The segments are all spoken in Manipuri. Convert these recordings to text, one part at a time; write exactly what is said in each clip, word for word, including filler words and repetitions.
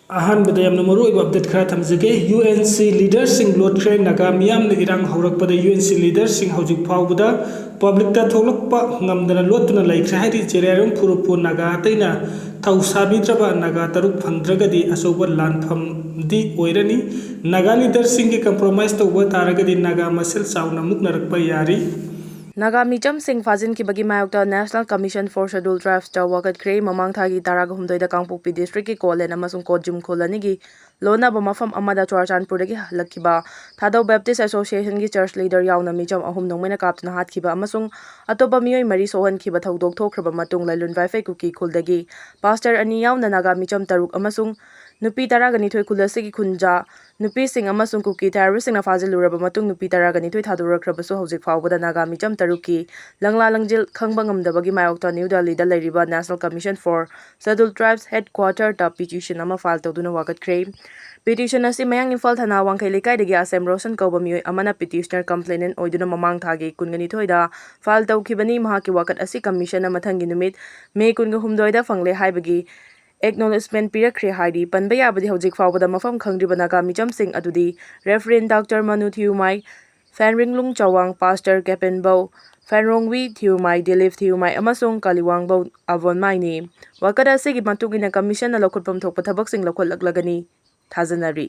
ꯑꯍꯥꯟꯕꯗ ꯌꯥꯝꯅ ꯃꯔꯨꯑꯣꯏꯕ ꯑꯞꯗꯦꯠ ꯈꯔ ꯊꯝꯖꯒꯦ꯫ U N C ꯂꯤꯗꯔꯁꯤꯡ ꯂꯣꯠꯈ꯭ꯔꯦ꯫ ꯅꯥꯒꯥ ꯃꯤꯌꯥꯝꯅ ꯏꯔꯥꯡ ꯍꯧꯔꯛꯄꯗ ꯌꯨ ꯑꯦꯟ ꯁꯤ ꯂꯤꯗꯔꯁꯤꯡ ꯍꯧꯖꯤꯛ ꯐꯥꯎꯕꯗ ꯄꯕ꯭ꯂꯤꯛꯇ ꯊꯣꯛꯂꯛꯄ ꯉꯝꯗꯅ ꯂꯣꯠꯇꯨꯅ ꯂꯩꯈ꯭ꯔꯦ ꯍꯥꯏꯔꯤ꯫ ꯖꯦꯔꯥꯏꯔꯣꯡ ꯐꯨꯔꯨꯞꯄꯨ ꯅꯥꯒꯥ ꯑꯇꯩꯅ ꯊꯧ ꯁꯥꯕꯤꯗ꯭ꯔꯕ ꯅꯥꯒꯥ ꯇꯔꯨꯛ ꯐꯪꯗ꯭ꯔꯒꯗꯤ ꯑꯆꯧꯕ ꯂꯥꯟꯐꯝꯗꯤ ꯑꯣꯏꯔꯅꯤ꯫ ꯅꯥꯒꯥ ꯂꯤꯗꯔꯁꯤꯡꯒꯤ ꯀꯝꯄ꯭ꯔꯣꯃꯥꯏꯁ ꯇꯧꯕ ꯇꯥꯔꯒꯗꯤ ꯅꯥꯒꯥ ꯃꯁꯦꯜ ꯆꯥꯎꯅ ꯃꯨꯛꯅꯔꯛꯄ ꯌꯥꯔꯤ꯫ ꯅꯥꯒꯥ ꯃꯤꯆꯝꯁꯤꯡ ꯐꯥꯖꯤꯟꯈꯤꯕꯒꯤ ꯃꯥꯌꯣꯛꯇ National Commission for Scheduled Tribesꯇ ꯋꯥꯀꯠꯈ꯭ꯔꯦ꯫ ꯃꯃꯥꯡ ꯊꯥꯒꯤ ꯇꯔꯥꯒ ꯍꯨꯝꯗꯣꯏꯗ ꯀꯥꯡꯄꯣꯛꯄꯤ ꯗꯤꯁꯇ꯭ꯔꯤꯛꯀꯤ ꯀꯣꯂꯦꯟ ꯑꯃꯁꯨꯡ ꯀꯣꯠꯖꯨꯝ ꯈꯨꯜ ꯑꯅꯤꯒꯤ ꯂꯣꯟꯅꯕ ꯃꯐꯝ ꯑꯃꯗ ꯆꯨꯔꯆꯥꯟꯄꯨꯔꯗꯒꯤ ꯍꯜꯂꯛꯈꯤꯕ ꯊꯥꯗꯧ ꯕꯦꯞꯇꯤꯁ ꯑꯦꯁꯣꯁꯤꯌꯦꯁꯟꯒꯤ ꯆꯔꯆ ꯂꯤꯗꯔ ꯌꯥꯎꯅ ꯃꯤꯆꯝ ꯑꯍꯨꯝ ꯅꯣꯡꯃꯩꯅ ꯀꯥꯞꯇꯨꯅ ꯍꯥꯠꯈꯤꯕ ꯑꯃꯁꯨꯡ ꯑꯇꯣꯞꯄ ꯃꯤꯑꯣꯏ ꯃꯔꯤ ꯁꯣꯛꯍꯟꯈꯤꯕ ꯊꯧꯗꯣꯛ ꯊꯣꯛꯈ꯭ꯔꯕ ꯃꯇꯨꯡ, ꯂꯥꯏꯂꯨꯟ ꯋꯥꯏꯐꯩ ꯀꯨꯀꯤ ꯈꯨꯜꯗꯒꯤ ꯄꯥꯁꯇꯔ ꯑꯅꯤ ꯌꯥꯎꯅ ꯅꯥꯒꯥ ꯃꯤꯆꯝ ꯇꯔꯨꯛ ꯑꯃꯁꯨꯡ ꯅꯨꯄꯤ ꯇꯔꯥꯒ ꯅꯤꯊꯣꯏ ꯈꯨꯜ ꯑꯁꯤꯒꯤ ꯈꯨꯟꯖꯥ ꯅꯨꯄꯤꯁꯤꯡ ꯑꯃꯁꯨꯡ ꯀꯨꯀꯤ ꯇꯦꯔꯣꯔꯤꯁꯁꯤꯡꯅ ꯐꯥꯖꯤꯜꯂꯨꯔꯕ ꯃꯇꯨꯡ, ꯅꯨꯄꯤ ꯇꯔꯥꯒ ꯅꯤꯊꯣꯏ ꯊꯥꯗꯣꯔꯛꯈ꯭ꯔꯕꯁꯨ, ꯍꯧꯖꯤꯛ ꯐꯥꯎꯕꯗ ꯅꯥꯒꯥ ꯃꯤꯆꯝ ꯇꯔꯨꯛꯀꯤ ꯂꯪꯂꯥ ꯂꯪꯖꯤꯜ ꯈꯪꯕ ꯉꯝꯗꯕꯒꯤ ꯃꯥꯌꯣꯛꯇ ꯅ꯭ꯌꯨ ꯗꯦꯜꯂꯤꯗ ꯂꯩꯔꯤꯕ National Commission for Scheduled Tribes headquarterꯗ petition ꯑꯃ file ꯇꯧꯗꯨꯅ ꯋꯥꯀꯠꯈ꯭ꯔꯦ꯫ Petition ꯑꯁꯤ ꯃꯌꯥꯡ ꯏꯝꯐꯥꯜ ꯊꯅꯥ ꯋꯥꯡꯈꯩ ꯂꯩꯀꯥꯏꯗꯒꯤ ꯑꯁꯦꯝ ꯔꯣꯁꯟ ꯀꯧꯕ ꯃꯤꯑꯣꯏ ꯑꯃꯅ petitioner complainant ꯑꯣꯏꯗꯨꯅ ꯃꯃꯥꯡ ꯊꯥꯒꯤ ꯀꯨꯟꯒ ꯅꯤꯊꯣꯏꯗ file ꯇꯧꯈꯤꯕꯅꯤ꯫ ꯃꯍꯥꯛꯀꯤ ꯋꯥꯀꯠ ꯑꯁꯤ commissionꯅ ꯃꯊꯪꯒꯤ ꯅꯨꯃꯤꯠ May ꯀꯨꯟꯒ ꯍꯨꯝꯗꯣꯏꯗ ꯐꯪꯂꯦ ꯍꯥꯏꯕꯒꯤ acknowledgement ꯄꯤꯔꯛꯈ꯭ꯔꯦ ꯍꯥꯏꯔꯤ꯫ ꯄꯟꯕ ꯌꯥꯕꯗꯤ ꯍꯧꯖꯤꯛ ꯐꯥꯎꯕꯗ ꯃꯐꯝ ꯈꯪꯗ꯭ꯔꯤꯕ ꯅꯥꯒꯥ ꯃꯤꯆꯝꯁꯤꯡ ꯑꯗꯨꯗꯤ Reverend Doctor ꯃꯅꯨ ꯊꯤꯌꯨꯃꯥꯏ, ꯐꯦꯟꯔꯤꯡꯂꯨꯡ ꯆꯋꯥꯡ, ꯄꯥꯁꯇꯔ ꯀꯦꯄꯦꯟꯕꯧ, ꯐꯦꯟꯔꯣꯡꯋꯤ ꯊꯤꯌꯨꯃꯥꯏ, ꯗꯤꯂꯤꯞ ꯊꯤꯌꯨꯃꯥꯏ ꯑꯃꯁꯨꯡ ꯀꯥꯂꯤꯋꯥꯡꯕꯧ ꯑꯕꯣꯟꯃꯥꯏꯅꯤ꯫ ꯋꯥꯀꯠ ꯑꯁꯤꯒꯤ ꯃꯇꯨꯡ ꯏꯟꯅ commissionꯅ ꯂꯧꯈꯠꯐꯝ ꯊꯣꯛꯄ ꯊꯕꯛꯁꯤꯡ ꯂꯧꯈꯠꯂꯛꯂꯒꯅꯤ ꯊꯥꯖꯅꯔꯤ꯫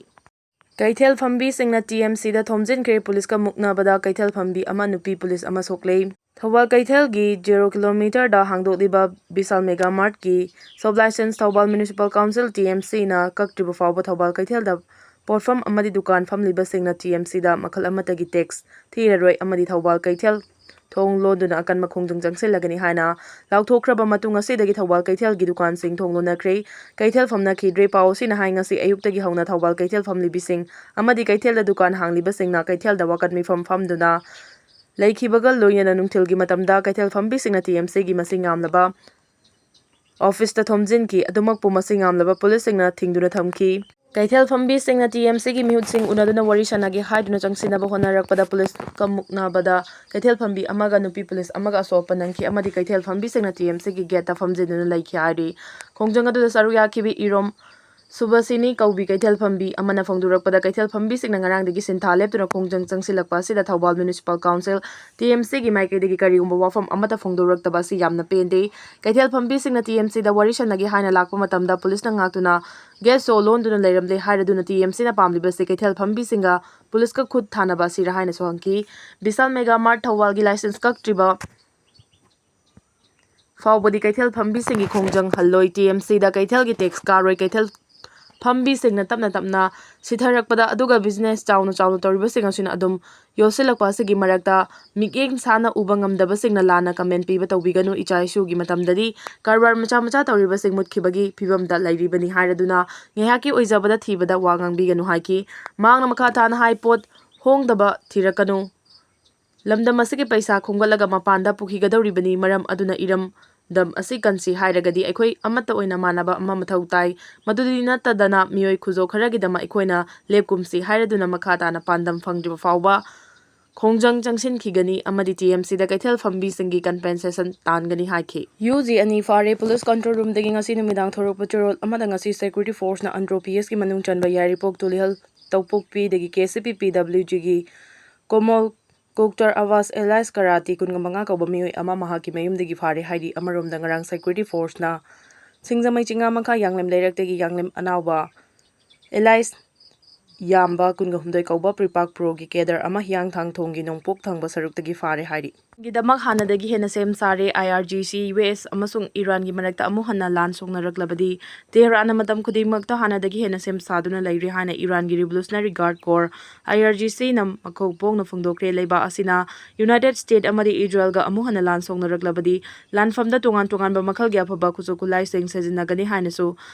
ꯀꯩꯊꯦꯜ ꯐꯝꯕꯤꯁꯤꯡꯅ ꯇꯤ ꯑꯦꯝ ꯁꯤꯗ ꯊꯣꯝꯖꯤꯟꯈ꯭ꯔꯦ꯫ ꯄꯨꯂꯤꯁꯀ ꯃꯨꯛꯅꯕꯗ ꯀꯩꯊꯦꯜ ꯐꯝꯕꯤ ꯑꯃ ꯅꯨꯄꯤ ꯄꯨꯂꯤꯁ ꯑꯃ ꯁꯣꯛꯂꯦ꯫ ꯊꯧꯕꯥꯜ ꯀꯩꯊꯦꯜꯒꯤ zero kilometerꯗ ꯍꯥꯡꯗꯣꯛꯂꯤꯕ ꯕꯤꯁꯥꯜ ꯃꯦꯒꯥ ꯃꯥꯔꯠꯀꯤ sub license Thoubal municipal council, T M ꯁꯤꯅ ꯀꯛꯇ꯭ꯔꯤꯕ ꯐꯥꯎꯕ ꯊꯧꯕꯥꯜ ꯀꯩꯊꯦꯜꯗ ꯄꯣꯠꯐꯝ ꯑꯃꯗꯤ ꯗꯨꯀꯥꯟ ꯐꯝꯂꯤꯕꯁꯤꯡꯅ ꯇꯤ ꯑꯦꯝ ꯁꯤꯗ ꯃꯈꯜ ꯑꯃꯠꯇꯒꯤ tax ꯊꯤꯔꯔꯣꯏ ꯑꯃꯗꯤ ꯊꯧꯕꯥꯜ ꯀꯩꯊꯦꯜ ꯊꯣꯡ ꯂꯣꯟꯗꯨꯅ ꯑꯀꯟꯕ ꯈꯣꯡꯖꯪ ꯆꯪꯁꯤꯜꯂꯒꯅꯤ ꯍꯥꯏꯅ ꯂꯥꯎꯊꯣꯛꯈ꯭ꯔꯕ ꯃꯇꯨꯡ, ꯉꯁꯤꯗꯒꯤ ꯊꯧꯕꯥꯜ ꯀꯩꯊꯦꯜꯒꯤ ꯗꯨꯀꯥꯟꯁꯤꯡ ꯊꯣꯡ ꯂꯣꯟꯅꯈ꯭ꯔꯦ꯫ ꯀꯩꯊꯦꯜ ꯐꯝꯅꯈꯤꯗ꯭ꯔꯦ꯫ ꯄꯥꯎ ꯑꯁꯤꯅ ꯍꯥꯏ, ꯉꯁꯤ ꯑꯌꯨꯛꯇꯒꯤ ꯍꯧꯅ ꯊꯧꯕꯥꯜ ꯀꯩꯊꯦꯜ ꯐꯝꯂꯤꯕꯤꯁꯤꯡ ꯑꯃꯗꯤ ꯀꯩꯊꯦꯜꯗ ꯗꯨꯀꯥꯟ ꯍꯥꯡꯂꯤꯕꯁꯤꯡꯅ ꯀꯩꯊꯦꯜꯗ ꯋꯥꯀꯠ ꯃꯤꯐꯝ ꯐꯝꯗꯨꯅ ꯂꯩꯈꯤꯕꯒ ꯂꯣꯏꯅꯅ ꯅꯨꯡꯊꯤꯜꯒꯤ ꯃꯇꯝꯗ ꯀꯩꯊꯦꯜ ꯐꯝꯕꯤꯁꯤꯡꯅ ꯇꯤ ꯑꯦꯝ ꯁꯤꯒꯤ ꯃꯁꯤꯡ ꯌꯥꯝꯂꯕ ꯑꯣꯐꯤꯁꯇ ꯊꯣꯝꯖꯤꯟꯈꯤ꯫ ꯑꯗꯨꯃꯛꯄꯨ ꯃꯁꯤꯡ ꯌꯥꯝꯂꯕ ꯄꯨꯂꯤꯁꯁꯤꯡꯅ ꯊꯤꯡꯗꯨꯅ ꯊꯝꯈꯤ꯫ ꯀꯩꯊꯦꯜ ꯐꯝꯕꯤꯁꯤꯡꯅ ꯇꯤ ꯑꯦꯝ ꯁꯤꯒꯤ ꯃꯤꯍꯨꯠꯁꯤꯡ ꯎꯅꯗꯨꯅ ꯋꯥꯔꯤ ꯁꯥꯟꯅꯒꯦ ꯍꯥꯏꯗꯨꯅ ꯆꯪꯁꯤꯟꯅꯕ ꯍꯣꯠꯅꯔꯛꯄꯗ ꯄꯨꯂꯤꯁꯀ ꯃꯨꯛꯅꯕꯗ ꯀꯩꯊꯦꯜ ꯐꯝꯕꯤ ꯑꯃꯒ ꯅꯨꯄꯤ ꯄꯨꯂꯤꯁ ꯑꯃꯒ ꯑꯁꯣꯛ ꯑꯄꯟ ꯅꯪꯈꯤ ꯑꯃꯗꯤ ꯀꯩꯊꯦꯜ ꯐꯝꯕꯤꯁꯤꯡꯅ ꯇꯤ ꯑꯦꯝ ꯁꯤꯒꯤ ꯒꯦꯠꯇ ꯐꯝꯖꯤꯟꯗꯨꯅ ꯂꯩꯈꯤ ꯍꯥꯏꯔꯤ꯫ ꯈꯣꯡꯖꯪ ꯑꯗꯨꯗ ꯁꯔꯨꯛ ꯌꯥꯈꯤꯕꯤ ꯏꯔꯣꯝ ꯁꯨꯕꯁꯤꯅꯤ ꯀꯧꯕꯤ ꯀꯩꯊꯦꯜ ꯐꯝꯕꯤ ꯑꯃꯅ ꯐꯣꯡꯗꯣꯔꯛꯄꯗ, ꯀꯩꯊꯦꯜ ꯐꯝꯕꯤꯁꯤꯡꯅ ꯉꯔꯥꯡꯗꯒꯤ ꯁꯤꯟꯊꯥ ꯂꯦꯞꯇꯨꯅ ꯈꯣꯡꯖꯪ ꯆꯪꯁꯤꯜꯂꯛꯄ ꯑꯁꯤꯗ Thoubal Municipal Council, T M C ꯒꯤ ꯃꯥꯏꯀꯩꯗꯒꯤ ꯀꯔꯤꯒꯨꯝꯕ ꯋꯥꯐꯝ ꯑꯃꯠꯇ ꯐꯣꯡꯗꯣꯔꯛꯇꯕ ꯑꯁꯤ ꯌꯥꯝꯅ ꯄꯦꯟꯗꯦ꯫ ꯀꯩꯊꯦꯜ ꯐꯝꯕꯤꯁꯤꯡꯅ T M C ꯗ ꯋꯥꯔꯤ ꯁꯥꯟꯅꯒꯦ ꯍꯥꯏꯅ ꯂꯥꯛꯄ ꯃꯇꯝꯗ ꯄꯨꯂꯤꯁꯅ ꯉꯥꯛꯇꯨꯅ gate show ꯂꯣꯟꯗꯨꯅ ꯂꯩꯔꯝꯂꯦ ꯍꯥꯏꯔꯗꯨꯅ T M C ꯅ ꯄꯥꯝꯂꯤꯕꯁꯤ ꯀꯩꯊꯦꯜ ꯐꯝꯕꯤꯁꯤꯡꯒ ꯄꯨꯂꯤꯁꯀ ꯈꯨꯠ ꯊꯥꯅꯕ ꯑꯁꯤꯔ ꯍꯥꯏꯅꯁꯨ ꯍꯪꯈꯤ꯫ Vishal Mega Mart ꯊꯧꯕꯥꯜꯒꯤ license ꯀꯛꯇ꯭ꯔꯤꯕ ꯐꯥꯎꯕꯗꯤ ꯀꯩꯊꯦꯜ ꯐꯝꯕꯤꯁꯤꯡꯒꯤ ꯈꯣꯡꯖꯪ ꯍꯜꯂꯣꯏ꯫ T M C ꯗ ꯀꯩꯊꯦꯜꯒꯤ tax ꯀꯥꯔꯣꯏ꯫ ꯀꯩꯊꯦꯜ ꯐꯝꯕꯤꯁꯤꯡꯅ ꯇꯞꯅ ꯇꯞꯅ ꯁꯤꯊꯔꯛꯄꯗ, ꯑꯗꯨꯒ business ꯆꯥꯎꯅ ꯆꯥꯎꯅ ꯇꯧꯔꯤꯕꯁꯤꯡ ꯑꯁꯤꯅ ꯑꯗꯨꯝ ꯌꯣꯠꯁꯤꯜꯂꯛꯄ ꯑꯁꯤꯒꯤ ꯃꯔꯛꯇ, ꯃꯤꯠꯌꯦꯡ ꯁꯥꯟꯅ ꯎꯕ ꯉꯝꯗꯕꯁꯤꯡꯅ ꯂꯥꯟꯅ comment ꯄꯤꯕ ꯇꯧꯕꯤꯒꯅꯨ꯫ ꯏꯆꯥ ꯏꯁꯨꯒꯤ ꯃꯇꯝꯗꯗꯤ ꯀꯔꯕꯥꯔ ꯃꯆꯥ ꯃꯆꯥ ꯇꯧꯔꯤꯕꯁꯤꯡ ꯃꯨꯠꯈꯤꯕꯒꯤ ꯐꯤꯕꯝꯗ ꯂꯩꯔꯤꯕꯅꯤ ꯍꯥꯏꯔꯗꯨꯅ ꯉꯥꯏꯍꯥꯛꯀꯤ ꯑꯣꯏꯖꯕꯗ ꯊꯤꯕꯗ ꯋꯥ ꯉꯥꯡꯕꯤꯒꯅꯨ ꯍꯥꯏꯈꯤ꯫ ꯃꯍꯥꯛꯅ ꯃꯈꯥ ꯇꯥꯅ ꯍꯥꯏ, ꯄꯣꯠ ꯍꯣꯡꯗꯕ ꯊꯤꯔꯛꯀꯅꯨ꯫ ꯂꯝꯗꯝ ꯑꯁꯤꯒꯤ ꯄꯩꯁꯥ ꯈꯣꯝꯒꯠꯂꯒ ꯃꯄꯥꯟꯗ ꯄꯨꯈꯤꯒꯗꯧꯔꯤꯕꯅꯤ꯫ ꯃꯔꯝ ꯑꯗꯨꯅ ꯏꯔꯝꯗꯝ ꯑꯁꯤ ꯀꯟꯁꯤ ꯍꯥꯏꯔꯒꯗꯤ ꯑꯩꯈꯣꯏ ꯑꯃꯠꯇ ꯑꯣꯏꯅ ꯃꯥꯟꯅꯕ ꯑꯃ ꯃꯊꯧ ꯇꯥꯏ꯫ ꯃꯗꯨꯗꯤ ꯅꯠꯇꯗꯅ ꯃꯤꯑꯣꯏ ꯈꯨꯖꯣ ꯈꯔꯒꯤꯗꯃꯛ ꯑꯩꯈꯣꯏꯅ ꯂꯦꯞꯀꯨꯝꯁꯤ ꯍꯥꯏꯔꯗꯨꯅ ꯃꯈꯥ ꯇꯥꯅ ꯄꯥꯟꯗꯝ ꯐꯪꯗ꯭ꯔꯤꯕ ꯐꯥꯎꯕ ꯈꯣꯡꯖꯪ ꯆꯪꯁꯤꯟꯈꯤꯒꯅꯤ ꯑꯃꯗꯤ T M C ꯗ ꯀꯩꯊꯦꯜ ꯐꯝꯕꯤꯁꯤꯡꯒꯤ compensation ꯇꯥꯟꯒꯅꯤ ꯍꯥꯏꯈꯤ꯫ ꯌꯨ ꯖꯤ ꯑꯅꯤ ꯐꯥꯔꯦ꯫ Police Control Room ꯗꯒꯤ ꯉꯁꯤ ꯅꯨꯃꯤꯗꯥꯡ ꯊꯣꯔꯛꯄ ꯆꯦꯔꯣꯜ ꯑꯃꯗ ꯉꯁꯤ Security Force ꯅ Andro P S ꯀꯤ ꯃꯅꯨꯡ ꯆꯟꯕ ꯌꯥꯏꯔꯤꯄꯣꯛ, Tulihal, ꯇꯧꯄꯣꯛꯄꯤꯗꯒꯤ K C P P W G ꯒꯤ ꯀꯣꯃꯣꯜ ꯀꯣꯛꯇꯔ ꯑꯕꯥꯁ alias ꯀꯔꯥꯇꯤ ꯀꯨꯟꯃꯉꯥ ꯀꯧꯕ ꯃꯤꯑꯣꯏ ꯑꯃ ꯃꯍꯥꯛꯀꯤ ꯃꯌꯨꯝꯗꯒꯤ ꯐꯥꯔꯦ ꯍꯥꯏꯔꯤ꯫ ꯑꯃꯔꯣꯝꯗ ꯉꯔꯥꯡ Security Force ꯅ ꯁꯤꯡꯖꯃꯩ ꯆꯤꯉꯥꯃꯈꯥ ꯌꯥꯡꯂꯦꯝ ꯂꯩꯔꯛꯇꯒꯤ ꯌꯥꯡꯂꯦꯝ ꯑꯅꯥꯎꯕ alias ꯌꯥꯝꯕ ꯀꯨꯟꯒ ꯍꯨꯝꯗꯣꯏ ꯀꯧꯕ ꯄ꯭ꯔꯤꯄꯥꯛ ꯄ꯭ꯔꯣꯒꯤ cadre ꯑꯃ ꯍꯤꯌꯥꯡꯊꯥꯡ ꯊꯣꯡꯒꯤ ꯅꯣꯡꯄꯣꯛ ꯊꯪꯕ ꯁꯔꯨꯛꯇꯒꯤ ꯐꯥꯔꯦ ꯍꯥꯏꯔꯤ꯫ ꯒꯤꯗꯃꯛ ꯍꯥꯟꯅꯗꯒꯤ ꯍꯦꯟꯅ ꯁꯦꯝ ꯁꯥꯔꯦ꯫ I R G C, U S ꯑꯃꯁꯨꯡ ꯏꯔꯥꯟꯒꯤ ꯃꯔꯛꯇ ꯑꯃꯨꯛ ꯍꯟꯅ ꯂꯥꯟ ꯁꯣꯛꯅꯔꯛꯂꯕꯗꯤ ꯇꯦꯍꯔꯥꯟꯅ ꯃꯇꯝ ꯈꯨꯗꯤꯡꯃꯛꯇ ꯍꯥꯟꯅꯗꯒꯤ ꯍꯦꯟꯅ ꯁꯦꯝ ꯁꯥꯗꯨꯅ ꯂꯩꯔꯤ ꯍꯥꯏꯅ ꯏꯔꯥꯟꯒꯤ Revolutionary Guard Corps, I R G C ꯅ ꯃꯀꯣꯛ ꯐꯣꯡꯅ ꯐꯣꯡꯗꯣꯛꯈ꯭ꯔꯦ꯫ ꯂꯩꯕꯥꯛ ꯑꯁꯤꯅ United States ꯑꯃꯗꯤ ꯏꯖꯔꯦꯜꯒ ꯑꯃꯨꯛ ꯍꯟꯅ ꯂꯥꯟ ꯁꯣꯛꯅꯔꯛꯂꯕꯗꯤ ꯂꯥꯟꯐꯝꯗ ꯇꯣꯉꯥꯟ ꯇꯣꯉꯥꯟꯕ ꯃꯈꯜꯒꯤ ꯑꯐꯕ ꯈꯨꯠꯁꯨ ꯈꯨꯠꯂꯥꯏꯁꯤꯡ ꯁꯤꯖꯤꯟꯅꯒꯅꯤ ꯍꯥꯏꯅꯁꯨ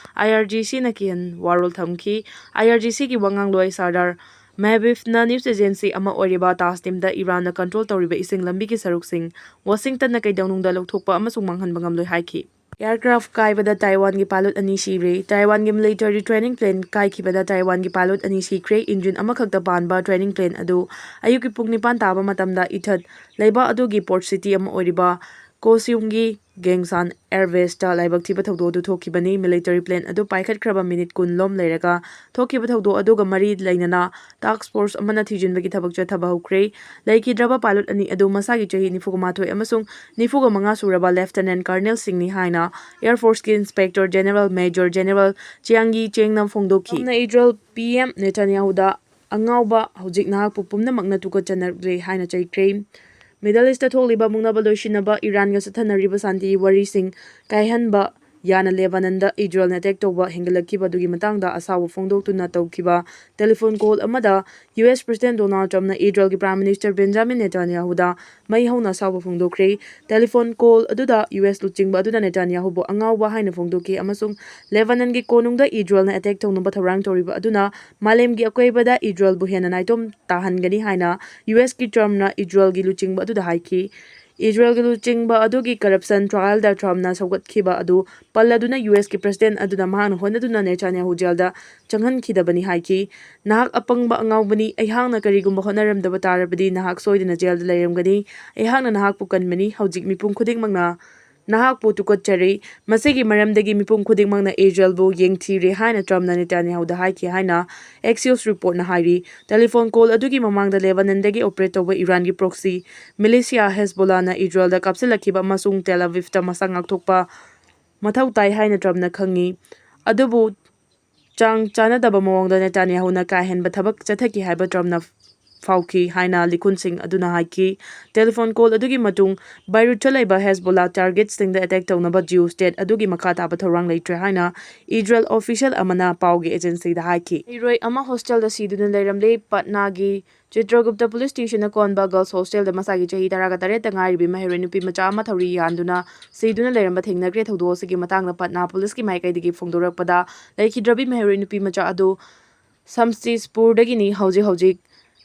I R G C ꯅ ꯀꯤꯍꯟ ꯋꯥꯔꯣꯜ ꯊꯝꯈꯤ꯫ I R G C ꯒꯤ ꯋꯥꯉꯥꯡꯂꯣꯏ ꯁꯥꯔꯗꯥꯔ ꯃꯦꯍꯕꯤꯐꯅ news agency ꯑꯃ ꯑꯣꯏꯔꯤꯕ ꯇꯥꯁꯅꯤꯝꯗ ꯏꯔꯥꯟꯅ control ꯇꯧꯔꯤꯕ ꯏꯁꯤꯡ ꯂꯝꯕꯤꯒꯤ ꯁꯔꯨꯛꯁꯤꯡ ꯋꯥꯁꯤꯡꯇꯟꯅ ꯀꯩꯗꯧꯅꯨꯡꯗ ꯂꯧꯊꯣꯛꯄ ꯑꯃꯁꯨꯡ ꯃꯥꯡꯍꯟꯕ ꯉꯝꯂꯣꯏ ꯍꯥꯏꯈꯤ꯫ Aircraft ꯀꯥꯏꯕꯗ ꯇꯥꯏꯋꯥꯟꯒꯤ pilot ꯑꯅꯤ ꯁꯤꯔꯦ꯫ ꯇꯥꯏꯋꯥꯟꯒꯤ military training plane ꯀꯥꯏꯈꯤꯕꯗ ꯇꯥꯏꯋꯥꯟꯒꯤ pilot ꯑꯅꯤ ꯁꯤꯈ꯭ꯔꯦ꯫ Engine ꯑꯃꯈꯛꯇ ꯄꯥꯟꯕ training plane ꯑꯗꯨ ꯑꯌꯨꯛꯀꯤ ꯄꯨꯡ ꯅꯤꯄꯥꯟ ꯇꯥꯕ ꯃꯇꯝꯗ ꯏꯊꯠ ꯂꯩꯕꯥꯛ ꯑꯗꯨꯒꯤ port city ꯑꯃ ꯑꯣꯏꯔꯤꯕ ꯀꯣꯁꯤꯌꯨꯝꯒꯤ ꯒꯦꯡꯁꯥꯟ ꯑꯦꯌꯔꯕꯦꯁꯇ ꯂꯥꯏꯕꯛ ꯊꯤꯕ ꯊꯧꯗꯣꯛ ꯑꯗꯨ ꯊꯣꯛꯈꯤꯕꯅꯤ꯫ ꯃꯤꯂꯤꯇꯔꯤ ꯄ꯭ꯂꯦꯟ ꯑꯗꯨ ꯄꯥꯏꯈꯠꯈ꯭ꯔꯕ ꯃꯤꯅꯤꯠ ꯀꯨꯟ ꯂꯣꯝ ꯂꯩꯔꯒ ꯊꯣꯛꯈꯤꯕ ꯊꯧꯗꯣꯛ ꯑꯗꯨꯒ ꯃꯔꯤ ꯂꯩꯅꯅ ꯇꯥꯛꯁ ꯐꯣꯔꯁ ꯑꯃꯅ ꯊꯤꯖꯤꯟꯕꯒꯤ ꯊꯕꯛ ꯆꯠꯊꯕ ꯍꯧꯈ꯭ꯔꯦ꯫ ꯂꯩꯈꯤꯗ꯭ꯔꯕ ꯄꯥꯏꯂꯣꯠ ꯑꯅꯤ ꯑꯗꯨ ꯃꯁꯥꯒꯤ ꯆꯍꯤ ꯅꯤꯐꯨꯒ ꯃꯥꯊꯣꯏ ꯑꯃꯁꯨꯡ ꯅꯤꯐꯨꯒ ꯃꯉꯥ ꯁꯨꯔꯕ ꯂꯦꯐꯇꯤꯅꯦꯟ ꯀꯔꯅꯦꯜꯁꯤꯡꯅꯤ ꯍꯥꯏꯅ ꯑꯦꯌꯔ ꯐꯣꯔꯁꯀꯤ ꯏꯟꯁꯄꯦꯛꯇꯔ ꯖꯦꯅꯦꯔꯦꯜ ꯃꯦꯖꯔ ꯖꯦꯅꯦꯔꯦꯜ ꯆꯤꯌꯥꯡꯒꯤ ꯆꯦꯡꯅ ꯐꯣꯡꯗꯣꯛꯈꯤ꯫ ꯇ꯭ꯔꯝꯞꯅ ꯏꯖꯔꯦꯜ ꯄꯤ ꯑꯦꯝ ꯅꯦꯇꯥꯟꯌꯥꯍꯨꯗ ꯑꯉꯥꯎꯕ, ꯍꯧꯖꯤꯛ ꯅꯍꯥꯛꯄꯨ ꯄꯨꯝꯅꯃꯛꯅ ꯇꯨꯀꯠꯆꯅꯔꯦ ꯍꯥꯏꯅ ꯆꯩꯈ꯭ꯔꯦ꯫ ꯃꯤꯗꯜ ꯏꯁꯇ ꯊꯣꯛꯂꯤꯕ ꯃꯨꯛꯅꯕ ꯂꯣꯏꯁꯤꯟꯅꯕ ꯏꯔꯥꯟꯒ ꯆꯠꯊꯅꯔꯤꯕ ꯁꯥꯟꯇꯤ ꯋꯥꯔꯤꯁꯤꯡ ꯀꯥꯏꯍꯟꯕ ꯌꯥꯅ ꯂꯦꯕꯥꯅꯟꯗ ꯏꯖꯔꯦꯜꯅ ꯑꯦꯇꯦꯛ ꯇꯧꯕ ꯍꯦꯟꯒꯠꯂꯛꯈꯤꯕ ꯑꯗꯨꯒꯤ ꯃꯇꯥꯡꯗ ꯑꯁꯥꯎꯕ ꯐꯣꯡꯗꯣꯛꯇꯨꯅ ꯇꯧꯈꯤꯕ ꯇꯦꯂꯤꯐꯣꯟ ꯀꯣꯜ ꯑꯃꯗ ꯌꯨ ꯑꯦꯁ ꯄ꯭ꯔꯁꯤꯗꯦꯟ ꯗꯣꯅꯥꯜꯗ ꯇ꯭ꯔꯝꯞꯅ ꯏꯖꯔꯦꯜꯒꯤ ꯄ꯭ꯔꯥꯏꯝ ꯃꯤꯅꯤꯁꯇꯔ ꯕꯦꯟꯖꯥꯃꯤꯟ ꯅꯦꯇꯥꯟꯌꯥꯍꯨꯗ ꯃꯩ ꯍꯧꯅ ꯑꯁꯥꯎꯕ ꯐꯣꯡꯗꯣꯛꯈ꯭ꯔꯦ꯫ ꯇꯦꯂꯤꯐꯣꯟ ꯀꯣꯜ ꯑꯗꯨꯗ ꯌꯨ ꯑꯦꯁ ꯂꯨꯆꯤꯡꯕ ꯑꯗꯨꯅ ꯅꯦꯇꯥꯟꯌꯥꯍꯨꯕꯨ ꯑꯉꯥꯎꯕ ꯍꯥꯏꯅ ꯐꯣꯡꯗꯣꯛꯈꯤ ꯑꯃꯁꯨꯡ ꯂꯦꯕꯥꯅꯟꯒꯤ ꯀꯣꯅꯨꯡꯗ ꯏꯖꯔꯦꯜꯅ ꯑꯦꯇꯦꯛ ꯇꯧꯅꯕ ꯊꯧꯔꯥꯡ ꯇꯧꯔꯤꯕ ꯑꯗꯨꯅ ꯃꯥꯂꯦꯝꯒꯤ ꯑꯀꯣꯏꯕꯗ ꯏꯖꯔꯦꯜꯕꯨ ꯍꯦꯟꯅ ꯅꯥꯏꯇꯣꯝ ꯇꯥꯍꯟꯒꯅꯤ ꯍꯥꯏꯅ ꯌꯨ ꯑꯦꯁꯀꯤ ꯇ꯭ꯔꯝꯞꯅ ꯏꯖꯔꯦꯜꯒꯤ ꯂꯨꯆꯤꯡꯕ ꯑꯗꯨꯗ ꯍꯥꯏꯈꯤ꯫ ꯏꯖꯔꯦꯜꯒꯤ ꯂꯨꯆꯤꯡꯕ ꯑꯗꯨꯒꯤ ꯀꯔꯞꯁꯟ ꯇ꯭ꯔꯥꯏꯜꯗ ꯇ꯭ꯔꯝꯞꯅ ꯁꯧꯒꯠꯈꯤꯕ ꯑꯗꯨ ꯄꯜꯂꯗꯨꯅ ꯌꯨ ꯑꯦꯁꯀꯤ ꯄ꯭ꯔꯁꯤꯗꯦꯟ ꯑꯗꯨꯅ ꯃꯍꯥꯛꯅ ꯍꯣꯠꯅꯗꯨꯅ ꯅꯦꯇꯥꯟꯌꯥꯍꯨ ꯖꯦꯜꯗ ꯆꯪꯍꯟꯈꯤꯗꯕꯅꯤ ꯍꯥꯏꯈꯤ꯫ "ꯅꯍꯥꯛ ꯑꯄꯪꯕ ꯑꯉꯥꯎꯕꯅꯤ꯫ ꯑꯩꯍꯥꯛꯅ ꯀꯔꯤꯒꯨꯝꯕ ꯍꯣꯠꯅꯔꯝꯗꯕ ꯇꯥꯔꯕꯗꯤ ꯅꯍꯥꯛ ꯁꯣꯏꯗꯅ ꯖꯦꯜꯗ ꯂꯩꯔꯝꯒꯅꯤ꯫ ꯑꯩꯍꯥꯛꯅ ꯅꯍꯥꯛꯄꯨ ꯀꯟꯕꯅꯤ꯫ ꯍꯧꯖꯤꯛ ꯃꯤꯄꯨꯝ ꯈꯨꯗꯤꯡꯃꯛꯅ ꯅꯍꯥꯛꯄꯨ ꯇꯨꯀꯠꯆꯔꯤ꯫ ꯃꯁꯤꯒꯤ ꯃꯔꯝꯗꯒꯤ ꯃꯤꯄꯨꯝ ꯈꯨꯗꯤꯡꯃꯛꯅ ꯏꯖꯔꯦꯜꯕꯨ ꯌꯦꯡꯊꯤꯔꯦ" ꯍꯥꯏꯅ ꯇ꯭ꯔꯝꯞꯅ ꯅꯦꯇꯥꯟꯌꯥꯍꯨꯗ ꯍꯥꯏꯈꯤ ꯍꯥꯏꯅ ꯑꯦꯛꯁꯤꯌꯣꯁ ꯔꯤꯄꯣꯔꯠꯅ ꯍꯥꯏꯔꯤ꯫ ꯇꯦꯂꯤꯐꯣꯟ ꯀꯣꯜ ꯑꯗꯨꯒꯤ ꯃꯃꯥꯡꯗ ꯂꯦꯕꯥꯅꯟꯗꯒꯤ ꯑꯣꯄꯔꯦꯠ ꯇꯧꯕ ꯏꯔꯥꯟꯒꯤ ꯄ꯭ꯔꯣꯛꯁꯤ ꯃꯤꯂꯤꯁꯤꯌꯥ ꯍꯦꯖꯕꯣꯂꯥꯅ ꯏꯖꯔꯦꯜꯗ ꯀꯥꯞꯁꯤꯜꯂꯛꯈꯤꯕ ꯑꯃꯁꯨꯡ ꯇꯦꯜ ꯑꯕꯤꯕꯇ ꯃꯁꯥ ꯉꯥꯛꯊꯣꯛꯄ ꯃꯊꯧ ꯇꯥꯏ ꯍꯥꯏꯅ ꯇ꯭ꯔꯝꯞꯅ ꯈꯪꯉꯤ꯫ ꯑꯗꯨꯕꯨ ꯆꯥꯡ ꯆꯥꯟꯅꯗꯕ ꯃꯑꯣꯡꯗ ꯅꯦꯇꯥꯟꯌꯥꯍꯨꯅ ꯀꯥ ꯍꯦꯟꯕ ꯊꯕꯛ ꯆꯠꯊꯈꯤ ꯍꯥꯏꯕ ꯇ꯭ꯔꯝꯞꯅ ꯐꯥꯎꯈꯤ ꯍꯥꯏꯅ ꯂꯤꯈꯨꯟꯁꯤꯡ ꯑꯗꯨꯅ ꯍꯥꯏꯈꯤ꯫ ꯇꯦꯂꯤꯐꯣꯟ ꯀꯣꯜ ꯑꯗꯨꯒꯤ ꯃꯇꯨꯡ ꯕꯩꯔꯨꯠꯇ ꯂꯩꯕ ꯍꯦꯖꯕꯣꯂꯥ ꯇꯥꯔꯒꯦꯠꯁꯤꯡꯗ ꯑꯦꯇꯦꯛ ꯇꯧꯅꯕ ꯖꯤꯌꯨ ꯁ꯭ꯇꯦꯠ ꯑꯗꯨꯒꯤ ꯃꯈꯥ ꯇꯥꯕ ꯊꯧꯔꯥꯡ ꯂꯩꯇ꯭ꯔꯦ ꯍꯥꯏꯅ ꯏꯖꯔꯦꯜ ꯑꯣꯐꯤꯁꯤꯌꯦꯜ ꯑꯃꯅ ꯄꯥꯎꯒꯤ ꯑꯦꯖꯦꯟꯁꯤꯗ ꯍꯥꯏꯈꯤ꯫ ꯃꯍꯩꯔꯣꯏ ꯑꯃ ꯍꯣꯁꯇꯦꯜꯗ ꯁꯤꯗꯨꯅ ꯂꯩꯔꯝꯂꯦ꯫ ꯄꯠꯅꯥꯒꯤ ꯆꯤꯇ꯭ꯔꯒꯨꯞꯇ ꯄꯨꯂꯤꯁ ꯁ꯭ꯇꯦꯁꯟꯅ ꯀꯣꯟꯕ ꯒꯔꯜꯁ ꯍꯣꯁꯇꯦꯜꯗ ꯃꯁꯥꯒꯤ ꯆꯍꯤ ꯇꯔꯥꯒ ꯇꯔꯦꯠꯇ ꯉꯥꯏꯔꯤꯕꯤ ꯃꯍꯩꯔꯣꯏ ꯅꯨꯄꯤ ꯃꯆꯥ ꯑꯃ ꯊꯧꯔꯤ ꯌꯥꯟꯗꯨꯅ ꯁꯤꯗꯨꯅ ꯂꯩꯔꯝꯕ ꯊꯦꯡꯅꯈ꯭ꯔꯦ꯫ ꯊꯧꯗꯣꯛ ꯑꯁꯤꯒꯤ ꯃꯇꯥꯡꯗ ꯄꯠꯅꯥ ꯄꯨꯂꯤꯁꯀꯤ ꯃꯥꯏꯀꯩꯗꯒꯤ ꯐꯣꯡꯗꯣꯔꯛꯄꯗ, ꯂꯩꯈꯤꯗ꯭ꯔꯕꯤ ꯃꯍꯩꯔꯣꯏ ꯅꯨꯄꯤ ꯃꯆꯥ ꯑꯗꯨ ꯁꯝꯁꯇꯤꯁꯄꯨꯔꯗꯒꯤꯅꯤ꯫ ꯍꯧꯖꯤꯛ ꯍꯧꯖꯤꯛ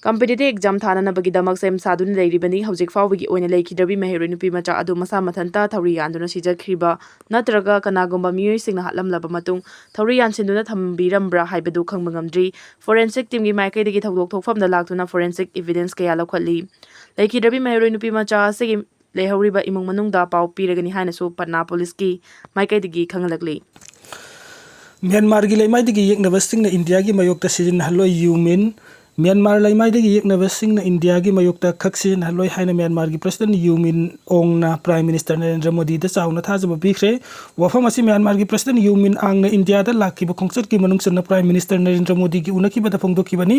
ꯀꯝꯄꯤꯇꯤꯇꯤꯚ ꯑꯦꯛꯖꯥꯝ ꯊꯥꯅꯅꯕꯒꯤꯗꯃꯛ ꯁꯦꯝ ꯁꯥꯗꯨꯅ ꯂꯩꯔꯤꯕꯅꯤ꯫ ꯍꯧꯖꯤꯛ ꯐꯥꯎꯕꯒꯤ ꯑꯣꯏꯅ ꯂꯩꯈꯤꯗ꯭ꯔꯕꯤ ꯃꯍꯩꯔꯣꯏ ꯅꯨꯄꯤ ꯃꯆꯥ ꯑꯗꯨ ꯃꯁꯥ ꯃꯊꯟꯇ ꯊꯧꯔꯤ ꯌꯥꯟꯗꯨꯅ ꯁꯤꯖꯈ꯭ꯔꯤꯕ ꯅꯠꯇ꯭ꯔꯒ ꯀꯅꯥꯒꯨꯝꯕ ꯃꯤꯑꯣꯏꯁꯤꯡꯅ ꯍꯥꯠꯂꯝꯂꯕ ꯃꯇꯨꯡ ꯊꯧꯔꯤ ꯌꯥꯟꯁꯤꯟꯗꯨꯅ ꯊꯝꯕꯤꯔꯝꯕ꯭ꯔꯥ ꯍꯥꯏꯕꯗꯨ ꯈꯪꯕ ꯉꯝꯗ꯭ꯔꯤ꯫ ꯐꯣꯔꯦꯟꯁꯤꯛ ꯇꯤꯝꯒꯤ ꯃꯥꯏꯀꯩꯗꯒꯤ ꯊꯧꯗꯣꯛ ꯊꯣꯛꯐꯝꯗ ꯂꯥꯛꯇꯨꯅ ꯐꯣꯔꯦꯟꯁꯤꯛ ꯏꯚꯤꯗꯦꯟꯁ ꯀꯌꯥ ꯂꯧꯈꯠꯂꯤ꯫ ꯂꯩꯈꯤꯗ꯭ꯔꯕꯤ ꯃꯍꯩꯔꯣꯏ ꯅꯨꯄꯤ ꯃꯆꯥ ꯑꯁꯤꯒꯤ ꯂꯩꯍꯧꯔꯤꯕ ꯏꯃꯨꯡ ꯃꯅꯨꯡꯗ ꯄꯥꯎ ꯄꯤꯔꯒꯅꯤ ꯍꯥꯏꯅꯁꯨ ꯄꯠꯅꯥ ꯄꯨꯂꯤꯁꯀꯤ ꯃꯥꯏꯀꯩꯗꯒꯤ ꯈꯪꯍꯜꯂꯛꯂꯤ꯫ ꯃ꯭ꯌꯥꯟꯃꯥꯔꯒꯤ ꯂꯩꯃꯥꯏꯗꯒꯤ ꯌꯦꯛꯅꯕꯁꯤꯡꯅ ꯏꯟꯗꯤꯌꯥꯒꯤ ꯃꯥꯌꯣꯛꯇ ꯁꯤꯖꯤꯟꯅꯍꯜꯂꯣꯏ, ꯌꯨ ꯃꯤꯟ꯫ ꯃ꯭ꯌꯥꯟꯃꯥꯔ ꯂꯩꯃꯥꯏꯗꯒꯤ ꯌꯦꯛꯅꯕꯁꯤꯡꯅ ꯏꯟꯗꯤꯌꯥꯒꯤ ꯃꯥꯌꯣꯛꯇ ꯈꯛ ꯁꯤꯖꯤꯟꯅꯍꯜꯂꯣꯏ ꯍꯥꯏꯅ ꯃ꯭ꯌꯥꯟꯃꯥꯔꯒꯤ ꯄ꯭ꯔꯁꯤꯗꯦꯟ ꯌꯨ ꯃꯤꯟ ꯑꯣꯡꯅ ꯄ꯭ꯔꯥꯏꯝ ꯃꯤꯅꯤꯁꯇꯔ ꯅꯔꯦꯟꯗ꯭ꯔ ꯃꯣꯗꯤꯗ ꯆꯥꯎꯅ ꯊꯥꯖꯕ ꯄꯤꯈ꯭ꯔꯦ꯫ ꯋꯥꯐꯝ ꯑꯁꯤ ꯃ꯭ꯌꯥꯟꯃꯥꯔꯒꯤ ꯄ꯭ꯔꯁꯤꯗꯦꯟ ꯌꯨ ꯃꯤꯟ ꯑꯥꯡꯅ ꯏꯟꯗꯤꯌꯥꯗ ꯂꯥꯛꯈꯤꯕ ꯈꯣꯡꯆꯠꯀꯤ ꯃꯅꯨꯡ ꯆꯟꯅ ꯄ꯭ꯔꯥꯏꯝ ꯃꯤꯅꯤꯁꯇꯔ ꯅꯔꯦꯟꯗ꯭ꯔ ꯃꯣꯗꯤꯒꯤ ꯎꯅꯈꯤꯕꯗ ꯐꯣꯡꯗꯣꯛꯈꯤꯕꯅꯤ꯫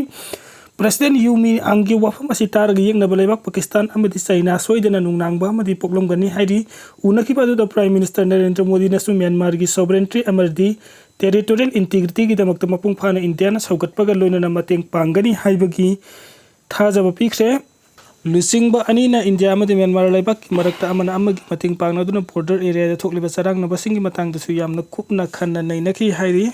ꯄ꯭ꯔꯁꯤꯗꯦꯟ ꯌꯨ ꯃꯤꯟ ꯑꯥꯡꯒꯤ ꯋꯥꯐꯝ ꯑꯁꯤ ꯇꯥꯔꯒ ꯌꯦꯛꯅꯕ ꯂꯩꯕꯥꯛ ꯄꯥꯀꯤꯁꯇꯥꯟ ꯑꯃꯗꯤ ꯆꯥꯏꯅꯥ ꯁꯣꯏꯗꯅ ꯅꯨꯡꯅꯥꯡꯕ ꯑꯃꯗꯤ ꯄꯣꯛꯂꯝꯒꯅꯤ ꯍꯥꯏꯔꯤ꯫ ꯎꯅꯈꯤꯕ ꯑꯗꯨꯗ ꯄ꯭ꯔꯥꯏꯝ ꯃꯤꯅꯤꯁꯇꯔ ꯅꯔꯦꯟꯗ꯭ꯔ ꯃꯣꯗꯤꯅꯁꯨ ꯃ꯭ꯌꯥꯟꯃꯥꯔꯒꯤ ꯁꯣꯚꯔꯦꯟꯇ꯭ꯔꯤ ꯑꯃꯗꯤ ꯇꯦꯔꯤꯇꯣꯔꯤꯌꯦꯜ ꯏꯟꯇꯤꯒ꯭ꯔꯤꯇꯤꯒꯤꯗꯃꯛꯇ ꯃꯄꯨꯡ ꯐꯥꯅ ꯏꯟꯗꯤꯌꯥꯅ ꯁꯧꯒꯠꯄꯒ ꯂꯣꯏꯅꯅ ꯃꯇꯦꯡ ꯄꯥꯡꯒꯅꯤ ꯍꯥꯏꯕꯒꯤ ꯊꯥꯖꯕ ꯄꯤꯈ꯭ꯔꯦ꯫ ꯂꯨꯆꯤꯡꯕ ꯑꯅꯤꯅ ꯏꯟꯗꯤꯌꯥ ꯑꯃꯗꯤ ꯃ꯭ꯌꯥꯟꯃꯥꯔ ꯂꯩꯕꯥꯛꯀꯤ ꯃꯔꯛꯇ ꯑꯃꯅ ꯑꯃꯒꯤ ꯃꯇꯦꯡ ꯄꯥꯡꯅꯗꯨꯅ ꯕꯣꯔꯗꯔ ꯑꯦꯔꯤꯌꯥꯗ ꯊꯣꯛꯂꯤꯕ ꯆꯔꯥꯡꯅꯕꯁꯤꯡꯒꯤ ꯃꯇꯥꯡꯗꯁꯨ ꯌꯥꯝꯅ ꯀꯨꯞꯅ ꯈꯟꯅ ꯅꯩꯅꯈꯤ ꯍꯥꯏꯔꯤ꯫